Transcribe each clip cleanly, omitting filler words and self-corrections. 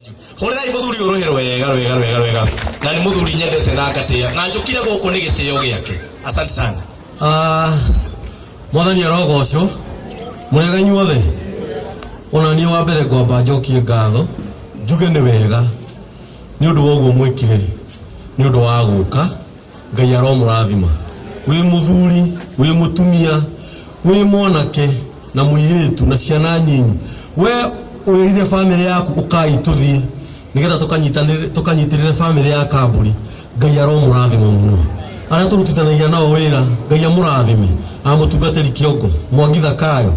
Hũrĩrai mũthuri ũyũ rũhĩ rwega rwega rwega rwega, na nĩ mũthuri nyendete na ngatĩa, na njũkire gũkũ nĩ gĩtĩo gĩake. Asante sana. Ah, Mwathani arogocwo. Mũrĩega inyuothe. Ona niĩ wa mbere ngwamba njokie ngatho njuge nĩ wega nĩ ũndũ wa ũguo mwĩkire, nĩ ũndũ wa gũka. Ngai aromũrathima. Wĩ mũthuri, wĩ mũtumia, wĩ mwanake na mũirĩtu na ciana nyinyi, we wĩrire bamĩrĩ yaku ũkai tũthiĩ nĩgetha tũkanyitĩrĩre bamĩrĩ ya Kambũri. Ngai aromũrathima mũno. Arĩa tũrutithanagia nao wĩra, Ngai amũrathime. Amũtungatĩri Kĩongo, Mwangi Thakayo,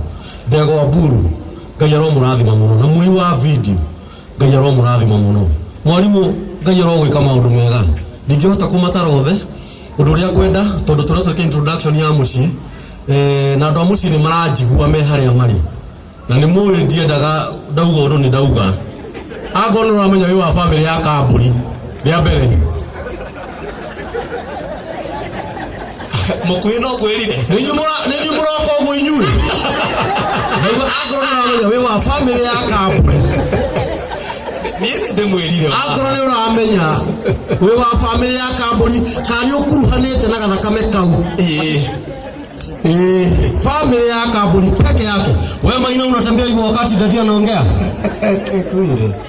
Ndegwa Mburu, Ngai aromũrathima mũno. Na mũi wa video, Ngai aromũrathima mũno. Mwarimũ, Ngai arogwĩka maũndũ mega. Ndingĩhota kũmatara othe. Ũndũ ũrĩa ngwenda, tondũ tũrĩa twĩka introduction ya mũciĩ, na andũ a mũciĩ nĩ maranjigua me harĩa marĩ. Na nĩ mũĩ ndiendaga ndauga ũndũ nĩ ndauga. Angorwo nĩ ũramenya wĩ wa bamĩrĩ ya Kambũri, rĩa mbere. Mũkuhĩ no ngwĩrire. Nĩ inyuĩ mũroka ũguo inyuĩ. Ndauga angorwo nĩ ũramenya wĩ wa bamĩrĩ ya Kambũri. Niĩ nĩ ndĩmwĩrire. Angorwo nĩ ũramenya wĩ wa bamĩrĩ ya Kambũri, kana nĩ ũkuruhanĩte na gathakame kau. Ĩĩ. Bamĩrĩ ya Kambũri peke yake. We Maina unatembea hivyo wakati daddy anaongea?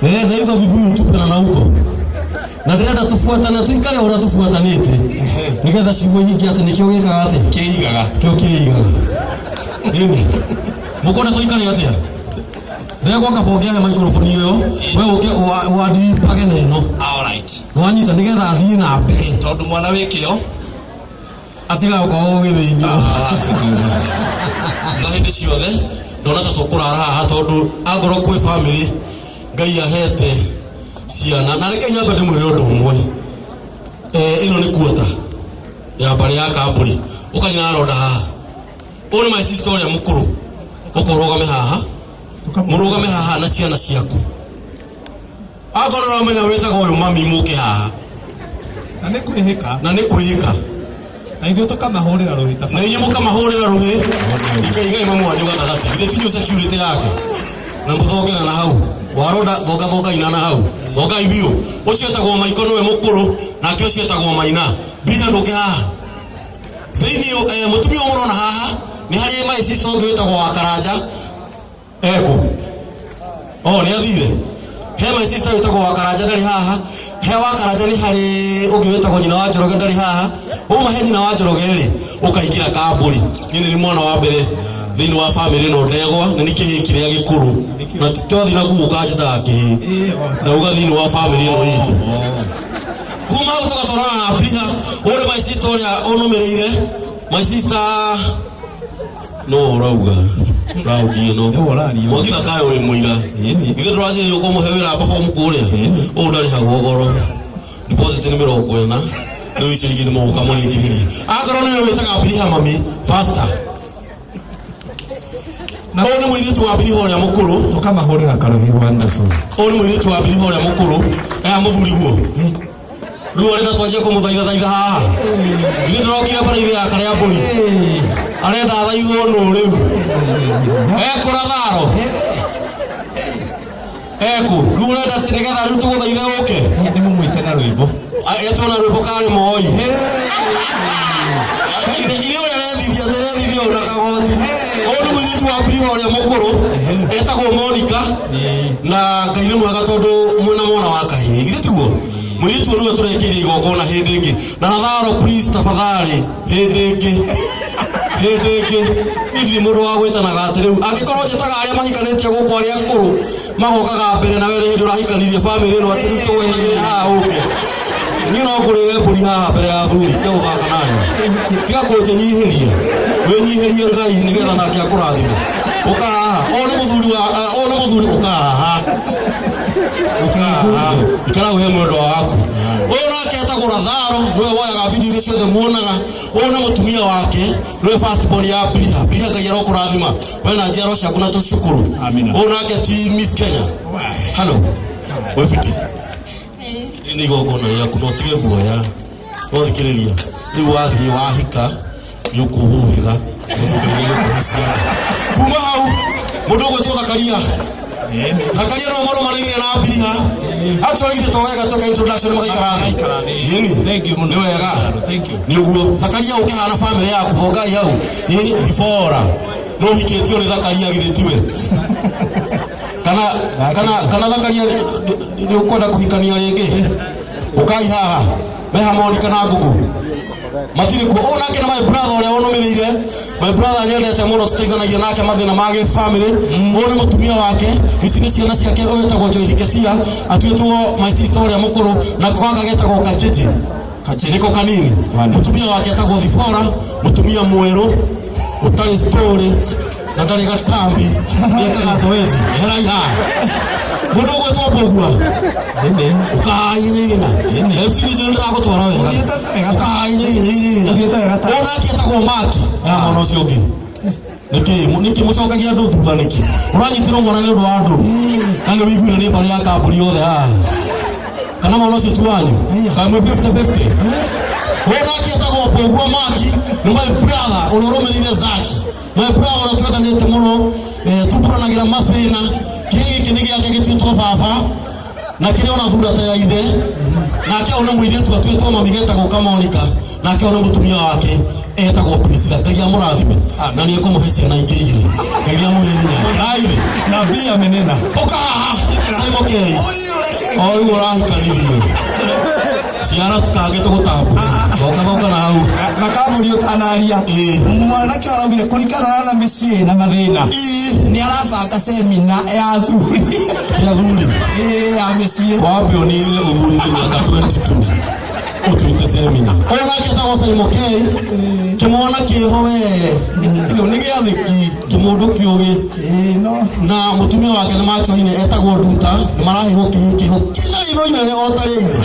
Na hizo vibuyu tupe na huko. Na ndĩrenda tũbuatane, tũikare ũrĩa tũbuatanĩte. Nĩgetha ciugo nyingĩ atĩ nĩkĩo gĩkaga atĩ? Kĩigaga. Kĩo kĩigaga. Ĩni. Mũkwenda tũikare atĩa? Ndegwa kaba ũngĩahe microphone ĩyo, we ũke ũandiripage na ĩno. All right. Wanyita nĩgetha athiĩ na mbere. Tondũ mwana wĩ kĩo. Atiga gũkorwo ũgĩthĩnio. Na hĩndĩ ciothe ndona ta tũkũrara haha tondũ angorwo kwĩ family Ngai ahete ciana. Na reke nyambe ndĩmwĩre ũndũ ũmwe. Ĩno nĩ kuota ya mbarĩ ya Kambũri. Ũkanyina na ronda haha. Ũyũ nĩ my sister ũrĩa mũkũrũ. Ũka ũrũgame haha. Mũrũgame haha na ciana ciaku. Angorwo ũramenya wĩtagwo ũyũ mami, mũke haha. Na nĩ kwĩhĩka. Na nĩ kwĩhĩka. Na ithuĩ tũkamahũrĩra rũhĩ ta Na inyuĩ mũkamahũrĩra rũhĩ. Ikaigai mamu wanyu gatagatĩ. Githĩ ti security yake. Na mũthongera na hau. Waronda thonga thongai na hau. Thongai biũ. Ũcio etagwo Maiko nĩwe mũkũrũ, nake ũcio etagwo Maina. Mbia ndũke haha. Thĩinĩ, mũtumia ũyũ mũrona haha, nĩ harĩ my sister ũngĩ wĩtagwo wa Karanja. Ekũ? Oh, nĩ athire. He my sister wĩtagwo wa Karanja ndarĩ haha. He wa Karanja nĩ harĩ ũngĩ wĩtagwo nyina wa Njoroge ndarĩ haha. Uma he nyina wa Njoroge rĩ, ũkaingĩra Kambũri. Niĩ nĩ mwana wa mbere thĩinĩ wa family ĩno ndegwa, na nĩ kĩhĩĩ kĩrĩa gĩkũrũ. Na twathiĩ na kũu ũkanjĩtaga kĩhĩĩ. Ndauga thĩinĩ wa family ĩno itũ. Kuma hau tũgatwarana na Abriha. Ũyũ nĩ my sister ũrĩa ũnũmĩrĩire. My sister no ũrauga raundi ĩno. Nĩwe ũraria. Mwangi Thakayo wĩ mũira. Ĩni. Ithuĩ tũranjĩrĩria kũmũhe wĩra perform kũrĩa. Ũũ ndarĩhagwo goro. Deposit nĩ 40. Rĩu icio ingĩ nĩ mũgũka mũrĩkĩrĩrie. Akorwo nĩwe wĩtaga Abriha mami, faster. Ũyũ nĩ mũirĩtu wa Abriha ũrĩa mũkũrũ. Tũkamahũrĩra karũhĩ wonderful. Ũyũ nĩ mũirĩtu wa Abriha ũrĩa mũkũrũ. Aya mũthuri guo. Rĩu arenda twanjie kũmũthaithathaitha haha. Ithuĩ tũrokire mbara-inĩ ya karĩa mbũri. Arenda athaithwo nũ rĩu. Ekũra tharo. Ekũ. Rĩu ũrenda atĩ nĩgetha rĩu tũgũthaithe ũke. Nĩ mũmwĩte na rwĩmbo. Etwo na rwĩmbo karĩ moi. Ile ũrĩa arethithia, arethithia ũyũ na kagoti. Ũyũ nĩ mũirĩtu wa Abriha ũrĩa mũkũrũ. Etagwo Monica. Na Ngai nĩ mwega tondũ mwĩna mwana wa kahĩĩ. Githĩ tiguo? Mũirĩtu ũyũ nĩwe tũrekĩire igongona hĩndĩ ĩngĩ. Na Latharo, please, tafadhali, hĩndĩ ĩngĩ. Hĩndĩ ĩngĩ. Niĩ ndirĩ mũndũ wa gwĩtanaga atĩ rĩu. Angĩkorwo njĩtaga arĩa mahikanĩtie gũkũ arĩa akũrũ, magokaga mbere na we hĩndĩ ũrahikanirie bamĩrĩ ĩno atĩ rĩu tũgwetagĩrĩra haha ũke. Niĩ no ngũrĩre mbũri haha mbere ya athuri cia gũthaka nani. Tiga kũnjĩnyihĩria. Wĩnyihĩrie Ngai nĩgetha nake akũrathime. Ũka haha. Ũyũ nĩ mũthuri wa, ũyũ nĩ mũthuri, ũka haha. Ũka haha. Ikara wĩ mwendwa waku. Ũyũ nake etagwo Latharo, nĩwe woyaga video iria ciothe muonaga. Ũyũ nĩ mũtumia wake, nĩwe first born ya Biliha. Biliha Ngai arokũrathima. We na njiarwa ciaku na tũcukuru. Amina. Ũyũ nake ti Miss Kenya. Hello. Wĩ fiti. Rĩrĩ nĩ igongona rĩaku, no ũtige guoya. No thikĩrĩria. Rĩu wathiĩ wahika, nĩ ũkũhuhĩga, tondũ Ngai nĩ egũkũhe ciana. Kuma hau, mũndũ ũgwĩtwo Zakaria. Thakaria nĩwe mũrũmanĩrĩire na mbiriha. Actually ithuĩ to wega tweka introduction magaikara thĩ. Magaikara thĩ. Ĩni. Thank you mũno. Nĩ wega. Thank you. Nĩ ũguo. Thakaria ũkĩhana family yaku thongai hau. Ĩ Thibora. No ũhikĩtio nĩ Thakaria githĩ tiwe? Kana kana kana Thakaria nĩ ũkwenda kũhikania rĩngĩ? Ũkai haha. Meha Monica na Ngũngũ. Matirĩ kuo. Ũyũ nake nĩ my brother ũrĩa ũnũmĩrĩire. My brother nyendete mũno tũteithanagia nake mathĩna ma gĩbamĩrĩ. Ũyũ nĩ mũtumia wake. Ici nĩ ciana ciake. Ũyũ wĩtagwo Joyce Kesia. Atuĩtwo my sister ũrĩa mũkũrũ. Nako gaka getagwo Kajiji. Nĩko kanini. Mũtumia wake etagwo Thibora. Mũtumia mwerũ. Ũtarĩ story. Na ndarĩ gatambi. Nĩekaga zoezi. Eherai haha. Mũndũ ũgwĩtwo Mbũgua. Ũkahainyaina. MC nĩ njũĩ ndĩragũtwara wega. Ũkahainyaina. Onake etagwo Maki. Ya mwana ũcio ũngĩ. Nĩkĩ nĩkĩ mũcokagia andũ thutha nĩkĩ? Ũranyitĩrwo mwana nĩ ũndũ wa andũ. Na nĩ wĩiguire nĩ mbarĩ ya kambũri yothe haha. Kana mwana ũcio ti wanyu? Kana mwĩ 50-50? Onake etagwo Mbũgua Maki nĩ my brother ũrĩa ũrũmĩrĩire Zaki. My brother ũrĩa twendanĩte mũno tumbũranagĩra mathĩna. Kĩhĩ gĩkĩ nĩ gĩake gĩtuĩtwo baba na kĩrĩ ona thura ta ya ithe. Nake ũyũ nĩ mũirĩtu atuĩtwo mami getagwo Kamonica. Nake ũyũ nĩ mũtumia wake etagwo Priscilla. Ngai amũrathime na nĩ ekũmũhe ciana ingĩ igĩrĩ. Ngai nĩ amũhe hinya. Raithĩ. Nabii amenena. Ũka haha. Simon Kei. O rĩu ũrahikanirie. Ciara tũtangĩ tũgũtambũra. Goka goka na hau. Na kambũri ũtanaria. Ĩĩ. Mwanake araugire kũringana na mĩciĩ na mathĩna. Nĩ arabanga semina ya athuri. Ya athuri. Ĩĩ ya mĩciĩ. Wambe ũnine ũthuri nĩ mĩaka 22. Ũtuĩte semina. Ũyũ nake etagwo Simon Kei. Kĩmwana kĩho we. Nĩ gĩathĩki. Kĩmũndũ kĩũgĩ. Ĩĩ no. Na mũtumia wake nĩ machoine etagwo Nduta. Nĩ maraheirwo kĩhĩ kĩho kĩna ritho inene o ta rĩa ithe.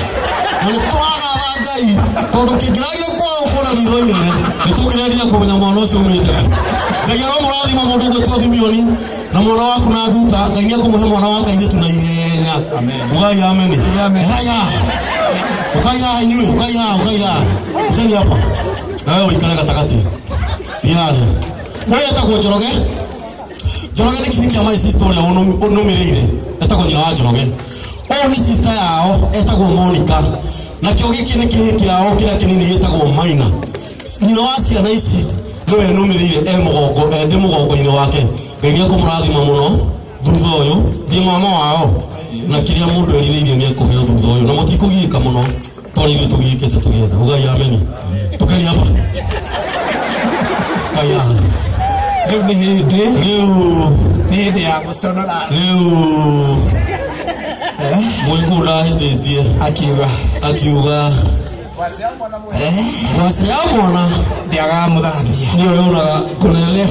Na nĩ tũragatha Ngai tondũ kĩngĩragire kwaga kuona ritho inene nĩ tũngĩrendire kũmenya mwana ũcio umĩte kũ. Ngai aromũrathima mũndũ ũgwĩtwo Thimioni na mwana waku na Nduta. Ngai nĩ ekũmũhe mwana wa kairĩtu na ihenya. Ugai ameni. Eherai haha. Ukai haha inyuĩ, ukai haha, ukai haha. Theni hapa. Na wewe ũikare gatagatĩ. Thiĩ harĩa. Ũyũ etagwo Njoroge. Njoroge nĩ kĩhĩ kĩa my sister ũrĩa ũnũmĩrĩire. Etagwo nyina wa Njoroge. Ũyũ nĩ sister yao etagwo Monica. Nakĩo gĩkĩ nĩ kĩhĩ kĩao kĩrĩa kĩnini gĩtagwo Maina. Nyina wa ciana ici nĩwe nũmĩrĩire e mũgongo, e ndĩ mũgongo-inĩ wake. Ngai nĩ ekũmũrathima mũno thutha ũyũ. Ndĩ mama wao. Na kĩrĩa mũndũ erirĩirie nĩ ekũheo thutha ũyũ. Na mũtikũgiĩka mũno tondũ ithuĩ tũgiĩkĩte tũgĩetha. Ugai ameni. Tũkeni hapa. Ugai haha. Rĩu nĩ hĩndĩ. Rĩu. Nĩ hĩndĩ ya gũconora. Rĩu. Mũikũ ndahĩtĩtie. Akiuga. Akiuga. Ngwacĩ ya mwana. Ndĩagaga mũthambia. Nĩyo yũraga kũnene.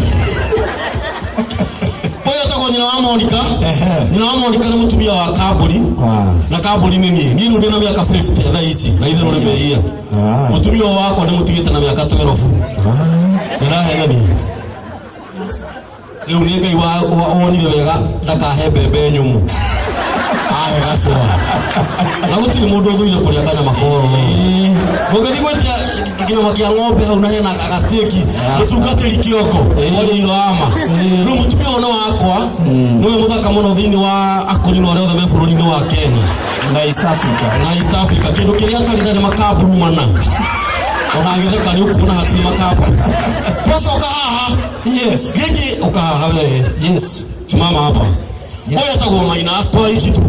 Ũyũ etagwo nyina wa Monica. Nyina wa Monica nĩ mũtumia wa kambũri. Na kambũri nĩ niĩ. Niĩ rĩu ndĩna mĩaka 50 thaa ici. Na itherũ nĩ mehia. Mũtumia ũyũ wakwa nĩ mũtigĩte na mĩaka 12. Ndĩrahenania. Rĩu nĩ Ngai wonire wega ndakahe mbembe nyũmũ. Ahe gacũa. Na gũtirĩ mũndũ ũthũire kũrĩa kanyama kororo. Ũngĩthiĩ gwĩtia kĩnyama kĩa ng'ombe hau na hena gasteki, mũtungatĩri kĩoko, warĩa iroama. Rĩu mũtumia ũyũ nĩ wakwa, nĩwe mũthaka mũno thĩinĩ wa akũrinũ arĩa othe me bũrũri-inĩ wa Kenya. Na East Africa. Na East Africa. Kĩndũ kĩrĩa atarĩ na nĩ makamburu mana. Ona agĩtheka nĩ ũkuona hatirĩ makamburu. Twacoka haha. Yes. Gĩkĩ ũkahaha we. Yes. Simama hapa. Ũyũ etagwo Maina, twa ici tu.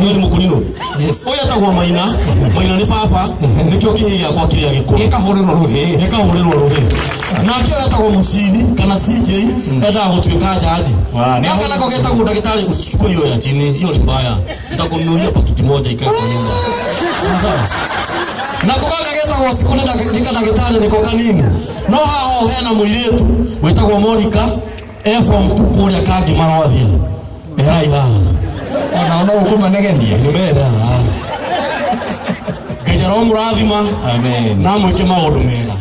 Ũyũ nĩ mũkũrinũ. Yes. Ũyũ etagwo Maina. Maina nĩ baba. Nĩkĩo kĩhĩ gĩakwa kĩrĩa gĩkũrũ. Gĩkahũrĩrwo rũhĩ. Gĩkahũrĩrwo rũhĩ. Nake ũyũ etagwo Mũciri kana CJ endaga gũtuĩka jaji. Gaka nako getagwo ndagĩtarĩ, usichukue hiyo ya chini, hiyo ni mbaya. Nitakununulia pakiti moja ikae kwa nyumba. Sawa sawa. Nako gaka getagwo Cikũ nĩ kadagĩtarĩ nĩko kanini. No haha hena mũirĩtu wĩtagwo Monica e form 2 kũrĩa Kangi Marwathia. Eherai haha. Ona no ũkũmanegenie. Nĩ mera haha. Ngai aromũrathima. Amen. Na mwĩke maũndũ mega.